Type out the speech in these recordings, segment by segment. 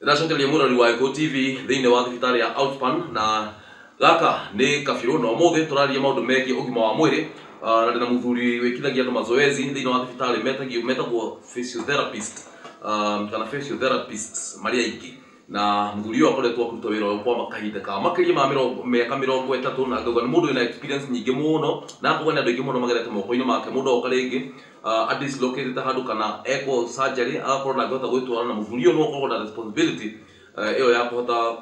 Ndĩracokeria mũrori wa Gĩkũyũ TV thĩinĩ wa thibitarĩ ya Outspan na gaka nĩ kabirũ na ũmũthĩ tũraria maũndũ megiĩ ũgima wa mwĩrĩ. Na ndĩna mũthuri wĩkithagia andũ mazoezi thĩinĩ wa thibitarĩ metagio metagwo physiotherapist, kana physiotherapists marĩ aingĩ. Na mũthuri ũyũ akoretwo akĩruta wĩra ũyũ kwa kahinda ka makĩria ma mĩrongo mĩaka 30, na ngauga nĩ mũndũ wĩna experience nyingĩ mũno, na akauga nĩ andũ aingĩ mũno magerete moko-inĩ make. Mũndũ oka rĩngĩ adislocatĩte handũ kana ekwo surgery agakorwo ndangĩhota gwĩtwara, na mũthuri ũyũ nĩwe ũkoragwo na responsibility ĩyo ya kũhota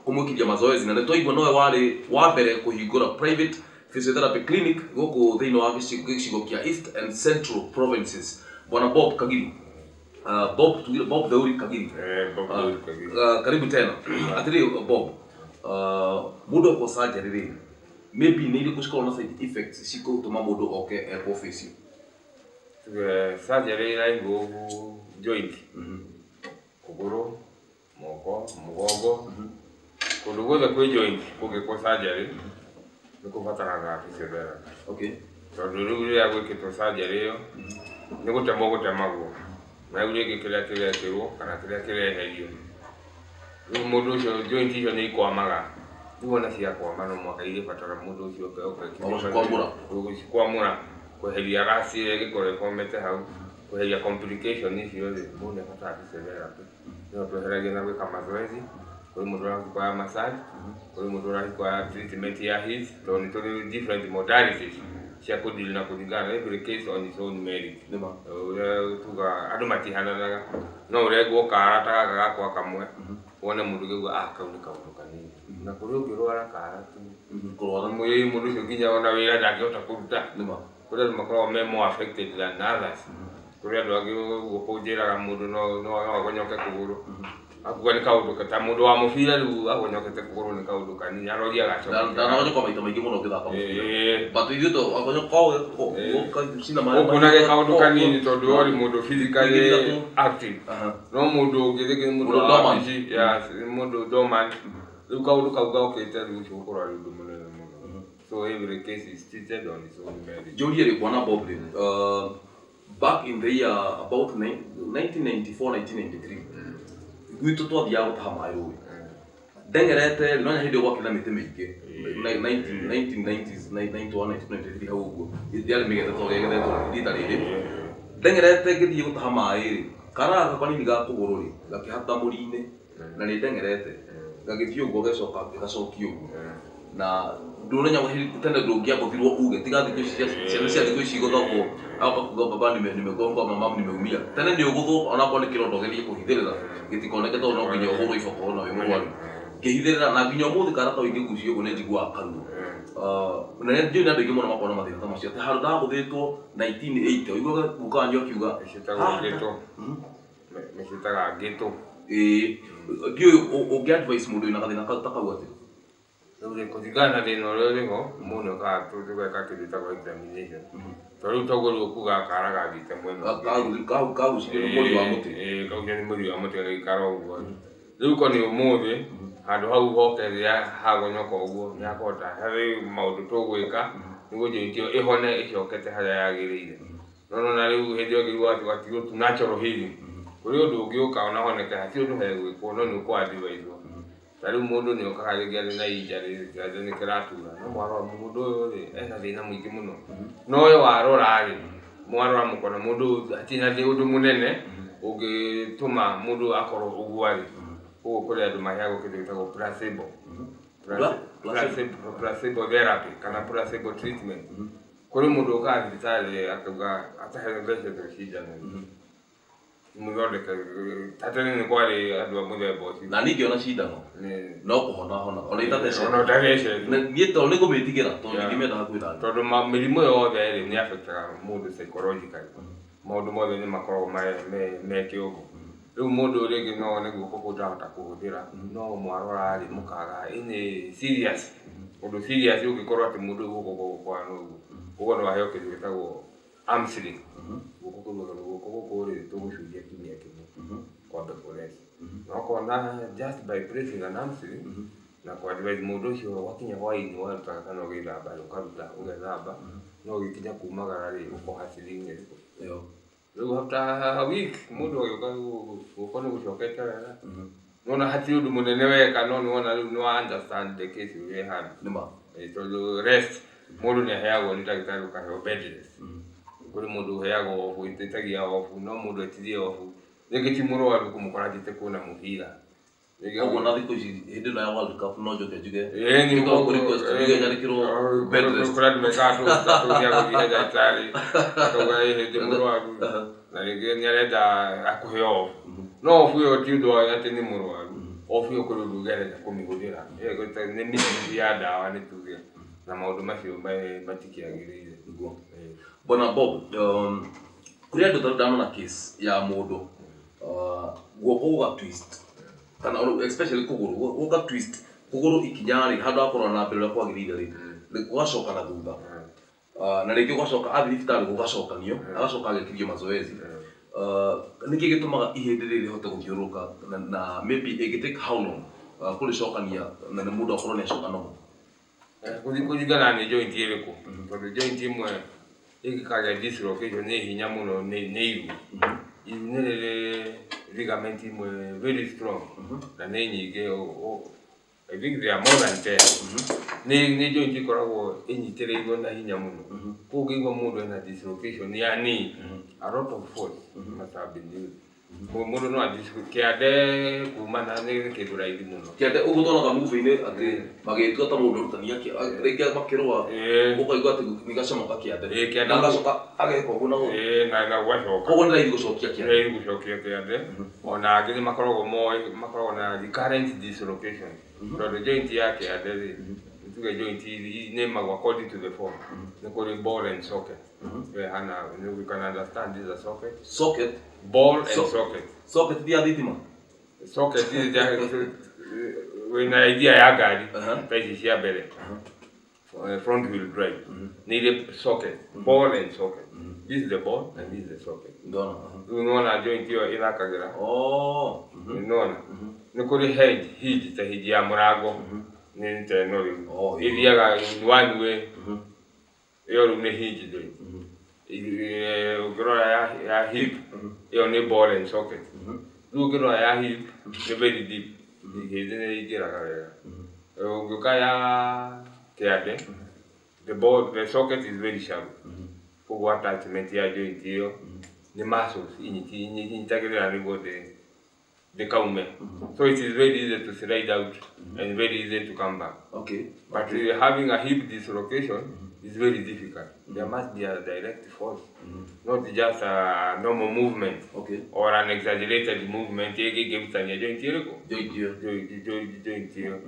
kũmwĩkithia mazoezi. Na nĩ twaigua nowe warĩ wa mbere kũhingũra private physiotherapy clinic gũkũ thĩinĩ wa gĩcigo kĩa East and Central Provinces, Bwana Bob Kagiri. Bob, tugire Bob Theuri Kagiri. Eh, Bob Theuri Kagiri. Karibu tena. Atĩrĩ Bob, mũndũ ekwo surgery rĩ, maybe nĩ irĩkũ cikoragwo na side effects cikũtũma mũndũ oke ekwo physio? Tuge surgery ĩra involve joint, kũgũrũ, moko, mũgongo, kũndũ guothe kwĩ joint kũngĩkwo surgery nĩ kũbataraga physiotherapy. Tondũ rĩu rĩrĩa gwĩkĩtwo surgery ĩyo nĩ gũtemwo gũtemagwo, na rĩu rĩngĩ kĩrĩa kĩrekĩrwo kana kĩrĩa kĩreherio, rĩu mũndũ ũcio joint icio nĩ ikwamaga. Rĩu wona ciakwama no mũhaka irĩbatara mũndũ ũcio oke oke. Gũcikwamũra. Gũcikwamũra, kweheria gas ĩrĩa ĩngĩkorwo ĩkwamĩte hau, kweheria complication icio rĩ, mũndũ nĩ abataraga physiotherapy. No tweheragia na gwĩka mazoezi. Kũrĩ mũndũ ũra massage, kũrĩ mũndũ ũra treatment ya heat, tondũ nĩ tũrĩ different modalities cia kũdeal na kũringana na every case on its own merit. Nĩma. Ũrĩa tugaga andũ matihananaga, no ũrengwo kara ta gaka gakwa kamwe, wone mũndũ ũngĩ auga, "Ah, kau nĩ kaũndũ kanini," na kũrĩ ũngĩrwara kara tu. Kũrwara. Mwĩrĩ mũndũ ũcio nginya ona wĩra ndangĩhota kũruta. Nĩma. Kũrĩ andũ makoragwo me more affected than others. Kũrĩ andũ angĩ ũguo kũnjĩraga mũndũ no agonyoke kũgũrũ, akuga nĩ kaũndũ ta mũndũ wa mũbira, rĩu agonyokete kũgũrũ nĩ kaũndũ kanini, aroria agacoka. Ndanagonyoka maita maingĩ mũno ngĩthaka mũbira. But ithuĩ to agonyoka cina maĩ. Ũkuonage kaũndũ kanini tondũ we ũrĩ mũndũ physically 3. active. No mũndũ ũngĩ rĩngĩ nĩ mũndũ Mũndũ wa dormant. wabici, yes, nĩ mũndũ dormant. Rĩu kaũndũ kau gokĩte, rĩu ũcio gũkorwo arĩ ũndũ mũnene mũno. So every case is treated on its own merit. Njũrie rĩ, bwana Bob rĩ, back in the year about 1994, 1993, gwitũ twathiaga gũtaha maĩ rũĩ ndeng'erete rĩ, no hĩndĩ ĩyo gwakĩrĩ na mĩtĩ mĩingĩ. 1990s, 91, 1993 hau ũguo, ndĩarĩ mĩgethe ta ũrĩa ĩgethetwo rita rĩrĩ. Ndeng'erete ngĩthiĩ gũtaha maĩ rĩ, kara gaka kanini ga kũgũrũ rĩ, gakĩhata mũri-inĩ, na nĩ ndeng'erete gagĩthiĩ ũguo, gĩcoka gĩgacokia ũguo, na ndũrenya tene ndũngĩagũthirwo uge tiga thikũ ici ciana cia thikũ ici igũthagwo, agoka kuga, "Baba, nimegonga, mama, nimeumia." Tene nĩ ũgũthwo onakorwo nĩ kĩronda, ũgerie kũhithĩrĩra gĩtikoneke, tondũ no nginya ũhũrwo iboko na wĩ mũrwaru. Ngĩhithĩrĩra, na nginya ũmũthĩ kara kau ingĩgucio ũguo nĩ njiguaga karuo. Na nĩ ndiũĩ nĩ andũ aingĩ mũno makoragwo na mathĩna ta macio, atĩ handũ ndagũthĩtwo 1980 ũiguaga guka wanyu akiuga. Ciĩtagwo ngĩtũ. Nĩciĩtaga ngĩtũ. Ĩĩ, ndiũĩ ũngĩ advice mũndũ wĩna gathĩna ta kau atĩa? Rĩu rĩ, kũringana na thĩna ũrĩa ũrĩho, mũndũ nĩ okaga tũgeka kĩndũ gĩtagwo examination, tondũ rĩu toguo rĩu ũkugaga kara gathiĩte mwena ũngĩ. Kagucirio nĩ mũri wa mũtĩ. Ĩĩ, kagucirio nĩ mũri wa mũtĩ gagĩikara ũguo. Rĩu ko nĩ ũmũthĩ handũ hau hoke rĩrĩa hagonyoka ũguo, nĩ hakũhota harĩ maũndũ tũgwĩka nĩguo joint ĩyo ĩhone ĩcokete harĩa yagĩrĩire. No nona rĩu hĩndĩ ĩyo ĩngĩ gwatigwo tu natural healing, kũrĩ ũndũ ũngĩũka ona honeke hatirĩ ũndũ hegwĩkwo, no nĩ ũkũ advise. Ta rĩu mũndũ nĩ okaga rĩngĩ arĩ na injury, kĩande nĩ kĩratura, no mwarora mũndũ ũyũ rĩ, ena thĩna mũingĩ mũno, no we warora rĩ, mwarora mũkona mũndũ ũyũ hatirĩ na ũndũ mũnene ũngĩtũma mũndũ akorwo ũguo arĩ. Koguo kũrĩ andũ maheagwo kĩndũ gĩtagwo placebo. Placebo. Placebo therapy kana placebo treatment. Kũrĩ mũndũ ũkaga thibitarĩ akauga atathecetwo cindano mũthondeke. Ta tene nĩ kwarĩ andũ a mũthemba ũcio. Na niĩ ngĩona cindano no kũhona hona ona itathecetwo. Ona ũtathecetwo. Niĩ tondũ nĩ ngũmĩtigĩra, tondũ ndingĩmĩenda hakuhĩ naniĩ. Tondũ mĩrimũ yothe rĩ, nĩ affectaga mũndũ psychologically. Maũndũ mothe nĩ makoragwo me kĩongo. Rĩu mũndũ rĩngĩ no one guoko kũu ndarahota kũhũthĩra, no mwarora rĩ, mũkaga ĩnĩ serious, ũndũ serious ũngĩkorwo atĩ mũndũ ũyũ guoko gũkwana ũguo. Koguo no aheo kĩndũ gĩtagwo arm sling. Guoko kũu, guoko gũkũ rĩ, tũgũcuria kiumia kĩmwe kwambe kũrest, na ũkona just by placing an arm sling na kũ advise mũndũ ũcio, wakinya hwaĩ-inĩ warutaga kana ũgĩthamba rĩ, ũkaruta ũgethamba, no ũgĩkinya kumagara rĩ, ũkoha sling ĩrĩkũ? Ĩyo. Rĩu after a week mũndũ agĩũka guoko nĩ gũcokete wega. Nona hatirĩ ũndũ mũnene weka, no nĩwona rĩu nĩ wa understand the case ũrĩa ĩhana. Nĩ ma. Tondũ rest mũndũ nĩ aheagwo nĩ ndagĩtarĩ, ũkaheo bed rest. Kũrĩ mũndũ ũheagwo off, ĩtagia off, no mũndũ etirie off, rĩngĩ ti mũrwaru kũmũkora athiĩte kuona mũbira. Koguo na thikũ ici hĩndĩ ĩno ya World Cup no njoke njuge Ĩĩ, nĩ nĩkorwo kũ request njuge nyandĩkĩrwo bed rest. Kũrĩ andũ mekaga tũthiaga gũthiĩ he ndagĩtarĩ akauga ĩ hĩndĩ mũrwaru na rĩngĩ nĩ arenda akũhe off, no off ĩyo ti ũndũ wa atĩ nĩ mũrwaru. Off ĩyo kũrĩ ũndũ ũgerete kũmĩhũthĩra. Ĩyo nĩ misuse ya ndawa, nĩ tuge, na maũndũ macio matikĩagĩrĩire. Nĩguo. Bwana Bob, kũrĩ andũ tarĩu ndanona case ya mũndũ guoko gũga twist kana especially kũgũrũ gũka twist, kũgũrũ ikinya rĩ handũ ha kũrora na mbere ũrĩa kwagĩrĩire rĩ, gũgacoka na thutha. Na rĩngĩ ũgacoka athiĩ thibitarĩ gũgacokanio, agacoka agekithio mazoezi. Nĩkĩ gĩtũmaga ihĩndĩ rĩrĩ rĩhote gũthiũrũrũka na maybe ĩngĩ take how long kũrĩcokania na nĩ mũndũ akorwo nĩ acoka nomo? Kũringana nĩ joint ĩrĩkũ, tondũ joint ĩmwe ĩngĩkagĩa dislocation nĩ hinya mũno nĩ iru. Iru nĩ rĩrĩ ligament imwe very strong na nĩ nyingĩ, I think they are more than 10. Nĩ joint ĩkoragwo ĩnyitĩrĩirwo na hinya mũno. Koguo ũngĩigua mũndũ ena dislocation ya knee, a lot of force must have been used. Mũndũ no kĩande kumana nĩ kĩndũ raithi mũno. Kĩande ũguo tuonaga movie-inĩ atĩ magĩtua ta mũndũ ũrutania rĩngĩ makĩrũa, ũkaigua atĩ nĩ gacomoka kĩande. Kĩande. Na agacoka ageka ũguo na gũkũ. Na gũgacoka. Koguo nĩ raithi gũcokia Nĩ kĩande. raithi gũcokia kĩande. Ona angĩ nĩ makoragwo moĩ makoragwo na recurrent dislocation, tondũ joint ya kĩande rĩ, tuge joint nĩmagwo according to the form, nĩ kũrĩ ball and socket. We hana you can understand this is a socket. Socket. Ball and socket. Socket ti ya thitima? Socket wĩna idea ya ngari ta ici cia mbere, front wheel drive, nĩ irĩ socket, ball and socket. This is the ball and this is the socket. Ndona. Rĩu nĩwona joint ĩyo ĩthakagĩra. Oh. Nĩwona nĩ kũrĩ head hinge, ta hinge ya mũrango nĩ ta ĩno rĩu. Oh, yeah. Ĩthiaga in one way. Ĩyo rĩu nĩ hinge joint. Ũngĩrora ya hip, ĩyo nĩ ball and socket. Rĩu ũngĩrora ya hip nĩ very deep, ihĩndĩ nĩ rĩingĩraga wega. Ũngĩũka ya kĩande, the ball, the socket is very shallow, koguo attachment ya joint ĩyo nĩ muscles inyitagĩrĩra nĩguo ndĩkaume, so it is very easy to slide out and very easy to come back. But having a hip dislocation is very difficult. There must be a direct force, not just a normal movement or an exaggerated movement ĩngĩrutania joint ĩrĩkũ? Joint ĩyo. Joint ĩyo.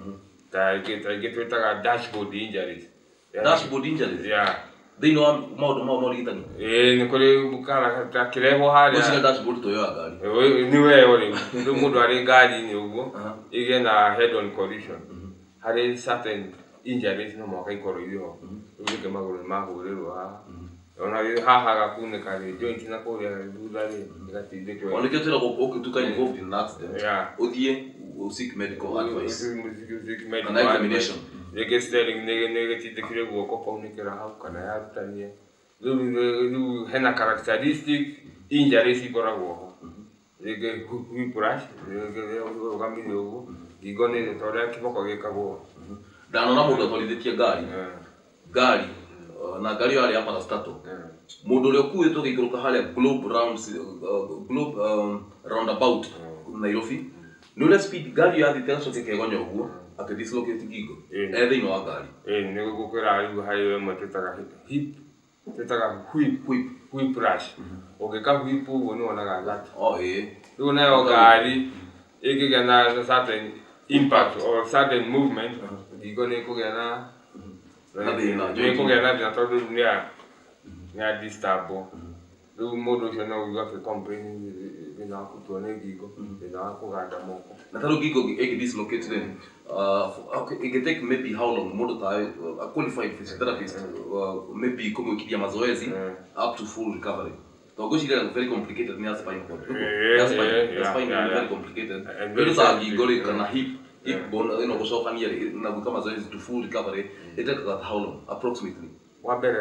Ta ĩngĩ twĩtaga dashboard injuries. Dashboard injuries? Yeah. Thĩinĩ wa maũndũ mau ma ũrigitani? Ĩĩ, nĩ kũrĩ kara ta kĩrehwo harĩa. Gwĩciria dashboard to ya ngari. Nĩ weo rĩu. Rĩu mũndũ arĩ ngari-inĩ ũguo, ĩgĩe na head on collision. Harĩ certain injuries no mũhaka ikorwo irĩ ho. Rĩu rĩngĩ magũrũ nĩ mahũrĩrwo haha. Ona rĩ haha gakunĩka rĩ, joint na kũrĩa thutha rĩ, ĩgatindĩkwo. Ona nĩkĩo twĩragwo ũngĩtuĩka involved in an accident, Yeah. ũthiĩ seek medical advice. Seek medical Kana examination. advice. Rĩngĩ steering nĩ gĩtindĩkire guoko kaunĩkĩra hau kana yarutania. Rĩu hena characteristic injuries ikoragwo ho. Rĩngĩ whiplash, rĩngĩ ũrũgamire ũguo, ngingo nĩ ta ũrĩa kĩboko gĩkagwo. Ndanona mũndũ atwarithĩtie ngari, ngari na ngari ĩyo yarĩ ya parastatal. Mũndũ ũrĩa ũkuĩtwo gĩikũrũka harĩa Globe rounds, Globe roundabout Nairobi, nĩ ũrĩa speed ngari ĩyo yathiĩte agacoka ĩkegonya ũguo, akĩdislocate ngingo e thĩinĩ wa ngari. Ĩĩ, nĩ gũkwĩra rĩu harĩ ĩmwe twĩtaga hip, twĩtaga whip, Whip. whiplash. Ũngĩka whip ũguo nĩ wonaga that. Oh, ĩĩ. Rĩu nayo ngari ĩngĩgĩa na certain impact or sudden movement, ngingo nĩ ĩkũgĩa na Na thĩna. Nĩ ĩkũgĩa na thĩna tondũ rĩu nĩ ya disturb. Rĩu mũndũ ũcio no ũigue akĩ complain thĩna wa kũtuo nĩ ngingo, thĩna wa kũganda moko. Na tarĩu ngingo ĩngĩ dislocate rĩ, okay, ĩngĩ take maybe how long mũndũ ta a qualified physiotherapist maybe kũmwĩkithia mazoezi up to full recovery? Tondũ ngwĩciria very complicated nĩ ya spine cord. Ya spine, ya spine nĩ very complicated. And very Rĩu ta ngingo rĩ sensitive. kana hip bone ĩno gũcokania rĩ na gwĩka mazoezi to full recovery ĩtekaga how long approximately? Wa mbere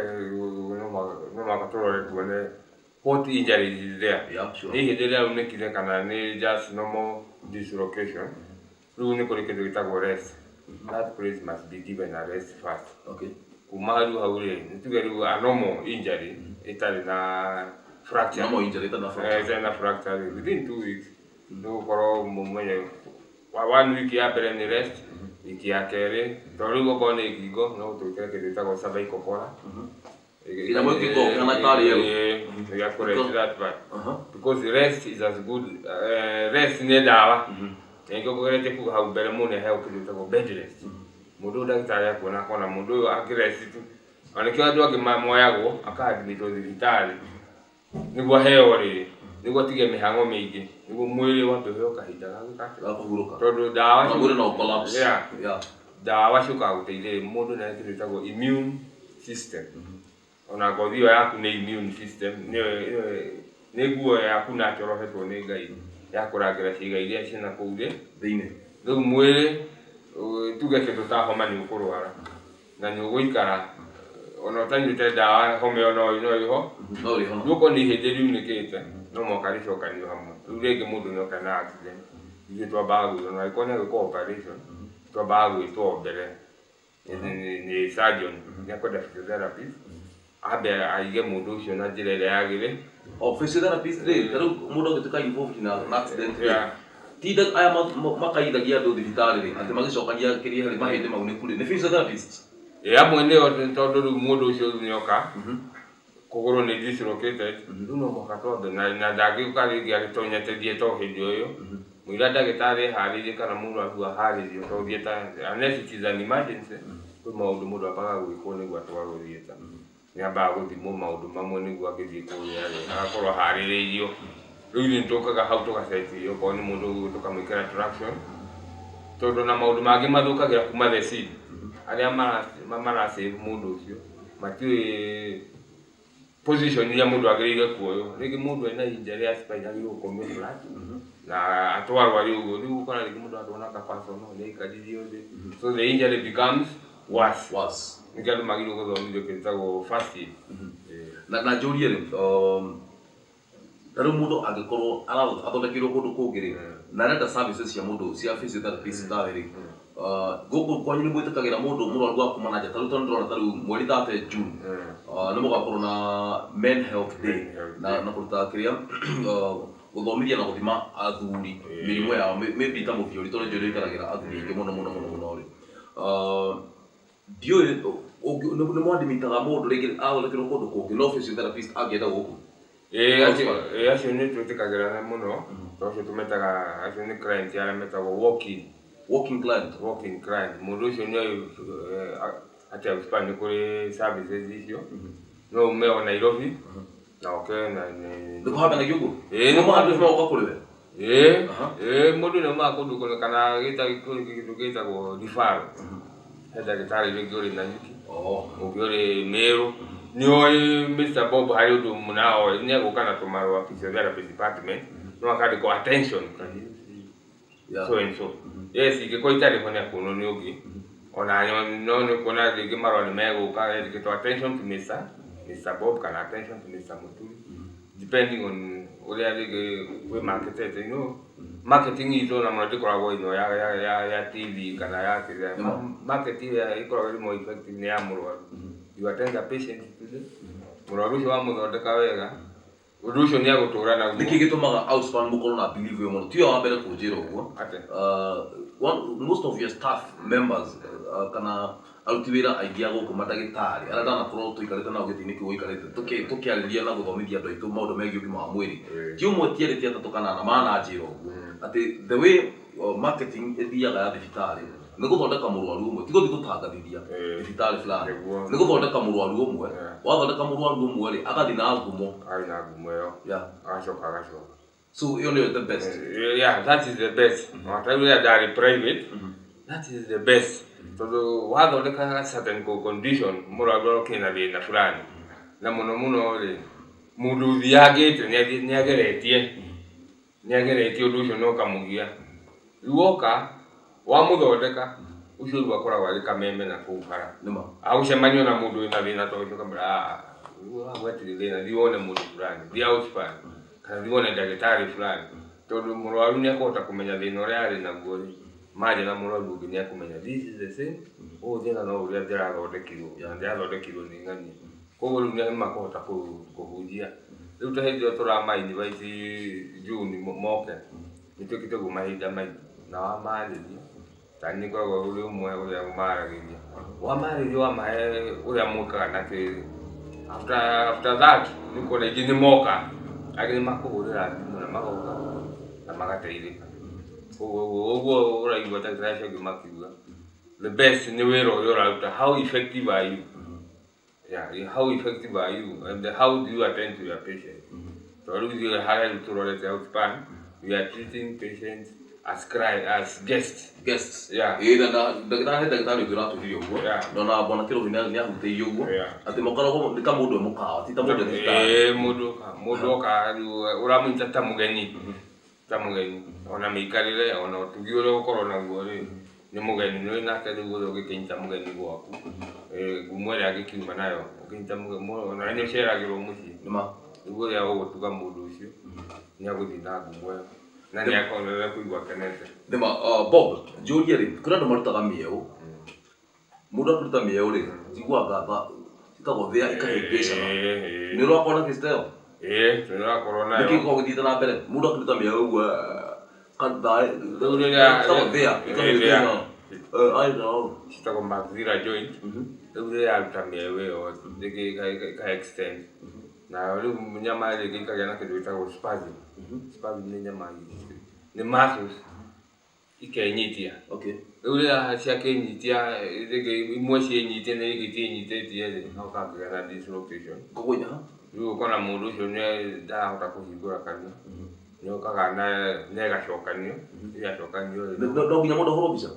no mũhaka tũrore tuone What injury is there? Yeah, sure. Nĩ ihĩndĩ rĩaunĩkire kana nĩ just normal dislocation? Rĩu nĩ kũrĩ kĩndũ gĩtagwo rest. That place must be given a rest first. Kuma rĩu hau rĩ, nĩ tuge rĩu a normal injury ĩtarĩ na fracture. Normal injury ĩtarĩ na fracture. Ĩtarĩ na fracture rĩ, within 2 weeks nĩ gũkorwo mũmenye one week ya mbere nĩ rest, wiki ya kerĩ, tondũ rĩu okorwo nĩ ngingo no twĩkĩre kĩndũ gĩtagwo cervical collar. Kĩnyamũ gĩkĩ kĩhana tarĩ yellow. Gĩa kũ rest that part. Because rest is as good, rest nĩ ndawa. Na nĩkĩo ngũgeretie kuga hau mbere mũndũ nĩaheagwo kĩndũ gĩtagwo bed rest. Mũndũ ũyũ ndagĩtarĩ akuona akona mũndũ ũyũ angĩ-rest tu. Ona nĩkĩo andũ angĩ moyagwo aka-admitwo thibitarĩ nĩguo aheo rĩrĩ, nĩguo atige mĩhang'o mĩingĩ, nĩguo mwĩrĩ wambe ũheo kahinda ga gwĩka atĩa? Ga kũhurũka. Tondũ ndawa Na mwĩrĩ no collapse. Yeah. Ndawa ciũkaga gũteithĩrĩria mũndũ nĩ kĩndũ gĩtagwo immune system. Ona ngothi ĩyo yaku nĩ immune system, nĩyo nĩ nguo yaku natural ũhetwo nĩ Ngai ya kũrangĩra ciĩga iria ciĩna kũu thĩ. Thĩinĩ. Rĩu mwĩrĩ, tuge kĩndũ ta homa nĩ ũkũrwara na nĩ ũgũikara ona ũtanyuĩte ndawa, homa ĩyo no ĩho. No ĩrĩhona. Rĩu okorwo nĩ ihĩndĩ riunĩkĩte no mũhaka rĩcokanio hamwe. Rĩu rĩngĩ mũndũ nĩoka na accident, ithuĩ twambaga gwĩtwo, ona angĩkorwo nĩ agwĩkwo operation, twambaga gwĩtwo mbere nĩ surgeon, nĩ akwenda physiotherapist ambe aige mũndũ ũcio na njĩra ĩrĩa yagĩrĩire. O physiotherapist rĩ, ta rĩu mũndũ angĩtuĩka involved na accident rĩ, ti aya makaithagia andũ thibitarĩ rĩ, atĩ magĩcokania kĩrĩa rĩ, mahĩndĩ maunĩku rĩ, nĩ physiotherapist? Ĩ amwe nĩo, tondũ rĩu mũndũ ũcio rĩu nĩoka kũgũrũ nĩ dislocated, rĩu no mũhaka twambe na ndangĩũka rĩngĩ agĩtonyete theatre o hĩndĩ o ĩyo, mũira ndagĩtarĩ eharĩirie kana mũrwaru aharĩirio, tondũ theatre, unless it is an emergency, kwĩ maũndũ mũndũ ambaga gwĩkwo nĩguo atwarwo theatre. Nĩ ambaga gũthimwo maũndũ mamwe nĩguo angĩthiĩ kũrĩa rĩ, agakorwo aharĩrĩirio. Rĩu ithuĩ nĩtũkaga hau tũgaceti okorwo nĩ mũndũ tũkamwĩkĩra traction, tondũ na maũndũ mangĩ mathũkagĩra kuma the scene. Arĩa mara save mũndũ ũcio matiũĩ position iria mũndũ agĩrĩire kuoywo. Rĩngĩ mũndũ ena injury ya spine agĩrĩirwo gũkomio flat na atwarwo arĩ ũguo. Rĩu ũkona rĩngĩ mũndũ atwarwo na kabaco no nĩ aikaririo thĩ, so the injury becomes worse. Worse. Nĩkĩo andũ magĩrĩirwo gũthomithio kĩndũ gĩtagwo first aid. Na njũrie rĩ, ta rĩu mũndũ angĩkorwo athondekeirwo kũndũ kũngĩ rĩ, na arenda services cia mũndũ cia physiotherapist tawe rĩ, gũkũ kwanyu nĩ mwĩtĩkagĩra mũndũ mũrwaru wa kuma na nja? Ta rĩu tondũ ndĩrona ta rĩu mweri 30 June, nĩ mũgakorwo na Men Health Day Men Health na Day. na kũruta kĩrĩa, gũthomithia na gũthima athuri mĩrimũ yao, maybe ta mũthiori, tondũ njũĩ nĩ athuri aingĩ mũno mũno mũno mũno rĩ, ndiũĩ nĩ mwandimitaga mũndũ rĩngĩ athondekerwo kũndũ kũngĩ no physiotherapist angĩenda gũkũ? Ĩĩ, acio nĩ twĩtĩkagĩra mũno, tondũ acio tũmetaga, acio nĩ client arĩa metagwo walk-in. Walking client. Walk-in client. Mũndũ ũcio nĩ oĩ atĩ Outspan nĩ kũrĩ services icio, no ume o Nairobi na oke na Nĩ kũhambanagia ũguo? Ĩĩ. Nĩ andũ magoka kũrĩ we? Ĩĩ. Ĩĩ, mũndũ nĩ aumaga kũndũ kũnene kana kũrĩ kĩndũ gĩtagwo referral. He ndagĩtarĩ rĩngĩ ũrĩ Nanyuki, ũngĩ ũrĩ Meru, nĩ oĩ Mr. Bob harĩ ũndũ mũna oĩ, nĩ egũka na tũmarũa physiotherapy department, no akandĩkwo attention, can you see so and so. Yes, ingĩkorwo itarĩ ho nĩ akuonwo nĩ ũngĩ, ona no nĩ ũkuona rĩngĩ marũa nĩ megũka yandĩkĩtwo attention to Mr. Bob kana attention to Mr. Muturi, depending on ũrĩa rĩngĩ wĩ marketete. Marketing itũ na mũno ndĩkoragwo ĩno ya TV kana ya kĩrĩa. Market ĩrĩa ĩkoragwo ĩrĩ more effective nĩ ya mũrwaru. You attend a patient today, mũrwaru ũcio wamũthondeka wega, ũndũ ũcio nĩ agũtũra naguo. Nĩkĩ gĩtũmaga Outspan mũkorwo na belief ĩyo mũno? Tiwe wa mbere kũnjĩra ũguo. Atĩ? Most of your staff members, kana aruti wĩra aingĩ a gũkũ, mandagĩtarĩ arĩa ndanakorwo tũikarĩte nao gĩtĩ-inĩ kĩu ũikarĩte, tũkĩarĩria na gũthomithia andũ aitũ maũndũ megiĩ ũgima wa mwĩrĩ, ti ũmwe, ti erĩ, ti atatũ kana ana mananjĩra ũguo atĩ the way marketing ĩthiaga ya thibitarĩ nĩ gũthondeka mũrwaru ũmwe, ti gũthiĩ gũtangathithia thibitarĩ fulani. Nĩ gũthondeka mũrwaru ũmwe. Wathondeka mũrwaru ũmwe rĩ, agathiĩ na ngumo. Arĩ na ngumo ĩyo. Agacoka agacoka. So ĩyo nĩyo the best. Yeah, that is the best. Ta rĩu rĩrĩa ndarĩ private, that is the best, tondũ wathondeka certain condition, mũrwaru arokire na thĩna fulani, na mũno mũno rĩ, mũndũ ũthiangĩte nĩ ageretie ũndũ ũcio na ũkamũgia. Rĩu woka wamũthondeka ũcio, rĩu akoragwo arĩ kameme na kũu bara. Nĩma. Agũcemania na mũndũ wĩna thĩna ta ũcio, ũkamwĩra, "Ah, Gwatirĩ thĩna, thiĩ wone mũndũ fulani, thiĩ Outspan, kana thiĩ wone ndagĩtarĩ fulani. Tondũ mũrwaru nĩ ekũhota kũmenya thĩna ũrĩa arĩ naguo rĩ, maria na mũrwaru ũngĩ nĩ ekũmenya this is the same, ũyũ thĩna no ũrĩa ndĩrathondekirwo, na ndĩrathondekirwo nĩ ng'ania. Koguo rĩu nĩ makũhota kũhunjia. Rĩu ta hĩndĩ ĩyo tũrama invite June moke, nĩ twĩkĩte ũguo mahinda maingĩ, na wamarĩria, ta niĩ ngoragwo ũrĩ ũmwe ũrĩa ũmaragĩria. Wamarĩria wamahe ũrĩa mwĩkaga na kĩrĩ, after that nĩ ũkuona aingĩ nĩ moka, angĩ nĩ makũhũrĩra thimũ na magoka na magateithĩka. Koguo ũguo ũraigua ndagĩtarĩ acio angĩ makiuga, the best nĩ wĩra ũrĩa ũraruta, how effective are you? Yeah, how effective are you and how do you attend to your patient? Tondũ rĩu ithuĩ harĩa rĩu tũrorete Outspan, we are treating patients as as guests. Guests. Yeah. Ĩĩ, na ndagĩtarĩ, he ndagĩtarĩ ũngĩ ũratwĩrire ũguo. Yeah. Na ona bwana Kĩrobi nĩ ahutĩirie ũguo. Yeah. Atĩ makoragwo nĩ ta mũndũ e mũkawa, ti ta mũndũ e thibitarĩ. Ĩĩ, mũndũ oka rĩu ũramũnyita ta mũgeni, ta mũgeni, ona mĩikarĩre, ona ũtugi ũrĩa ũgũkorwo naguo rĩ, nĩ mũgeni. Nĩ nake rĩu ũrĩa ũngĩkĩnyita mũgeni gwaku, ngumo ĩrĩa angĩkiuma nayo, ũngĩnyita mũgeni, ona nĩ ũceragĩrwo mũciĩ. Nĩ ma. Rĩu ũrĩa ũgũtuga mũndũ ũcio, nĩ agũthiĩ na ngumo ĩyo, na nĩ akorwo kũigua akenete. Nĩ ma, Bob, njũrie rĩ, kwĩna andũ marutaga mĩeũ. Mũndũ akĩruta mĩeũ rĩ, njiguaga ĩtagwo thĩa ikahĩngĩcana. Nĩ ũrakorwo na case ta ĩyo? Ĩĩ, tũrakorwo nayo. Nĩkĩ gĩkoragwo gĩthiĩte na mbere? Mũndũ akĩruta mĩeũ ũguo, Rĩu rĩrĩa ĩtagwo thĩa ikahĩngĩcana. I know. Citagwo maxilla joint. Rĩu rĩrĩa yaruta mĩeũ ĩyo, rĩngĩ ĩka extend. Na rĩu nyama rĩngĩ ĩkagĩa na kĩndũ gĩtagwo spasm. Spasm nĩ nyama, nĩ muscles ikenyitia. Okay. Rĩu rĩrĩa ciakĩnyitia, rĩngĩ imwe ciĩnyitie na ingĩ itiĩnyitĩtie rĩ, hau hakagĩa na dislocation. Koguo ha? Rĩu ũkona mũndũ ũcio nĩ ndarahota kũhingũra kanua, nĩ okaga na ĩgacokanio, ĩgacokanio rĩ. No nginya mũndũ ahũrwo mbica?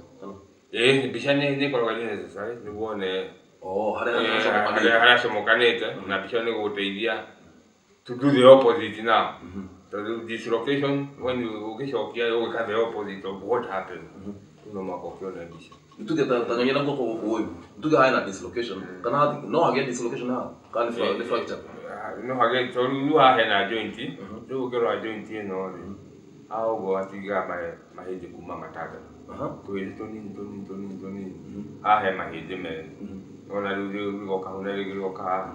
Ĩĩ, mbica nĩ ĩkoragwo ĩrĩ necessary nĩguo wone Oh, harĩa harĩa hacomokanĩte. hacomokanĩte, na mbica nĩ gũgũteithia to do the opposite now. Tondũ dislocation, when you ũgĩcokia ũgĩka the opposite of what happened, rĩu no mũhaka ũkĩone mbica. Tuge ta nyonia na guoko gũkũ ũyũ. Tuge haya na dislocation. Kana no hagĩe dislocation haha? Kana nĩ fracture? No hagĩe, tondũ rĩu haha hena joint, rĩu ũngĩrora joint ĩno rĩ, haha ũguo hatigaga mahĩndĩ kuma matandatũ. Tũhĩndĩ tũnini tũnini tũnini tũnini. Haha he mahĩndĩ merĩ. Nĩwona rĩu rĩgoka hau na rĩngĩ rĩgoka haha.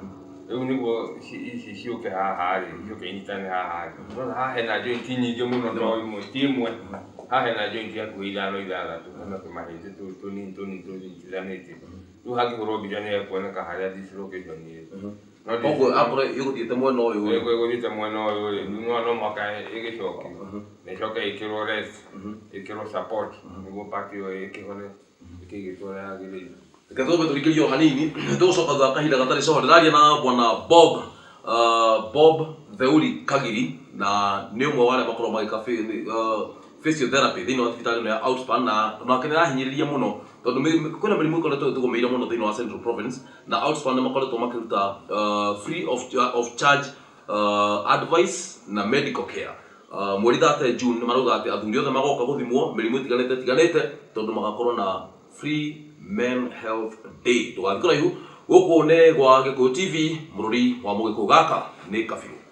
Rĩu nĩguo ici ciũke haha rĩ, ciũke inyitane haha rĩ. Nĩwona haha hena joint nyingĩ mũno, to ĩmwe, ti ĩmwe. Haha hena joint hakuhĩ ithano ithathatũ, hena tũmahĩndĩ tũnini tũnini tũnyitithanĩtio. Rĩu hangĩhũrwo mbica nĩ hekuoneka harĩa dislocation ĩrĩ. No Koguo akorwo ĩgũthiĩte mwena ũyũ rĩ. Ĩgũthiĩte mwena ũyũ rĩ, rĩu no mũhaka ĩgĩcokio. Na ĩcoke ĩkĩrwo rest, ĩkĩrwo support, nĩguo part ĩyo ĩkĩhone, ĩkĩigĩtwo ũrĩa yagĩrĩire. Reke twambe tũrikĩrie o hanini, tũgũcoka thutha wa kahinda gatarĩ coho. Ndĩraria na bwana Bob Theuri Kagiri, na nĩ ũmwe wa arĩa makoragwo magĩka physiotherapy thĩinĩ wa thibitarĩ ĩno ya Outspan, na nake nĩ arahinyĩrĩria mũno tondũ kwĩna mĩrimũ ĩkoretwo ĩtũgũmĩire mũno thĩinĩ wa Central Province, na Outspan nĩ makoretwo makĩruta free of charge advice na medical care. Mweri 30 June nĩ marauga atĩ athuri othe magoka gũthimwo mĩrimũ ĩtiganĩte ĩtiganĩte, tondũ magakorwo na free men health day. Ndũgathiĩ kũraihu, gũkũ nĩ gwa Gĩkũyũ TV, mũrũri wa Mũgĩkũyũ, gaka nĩ Kabirũ.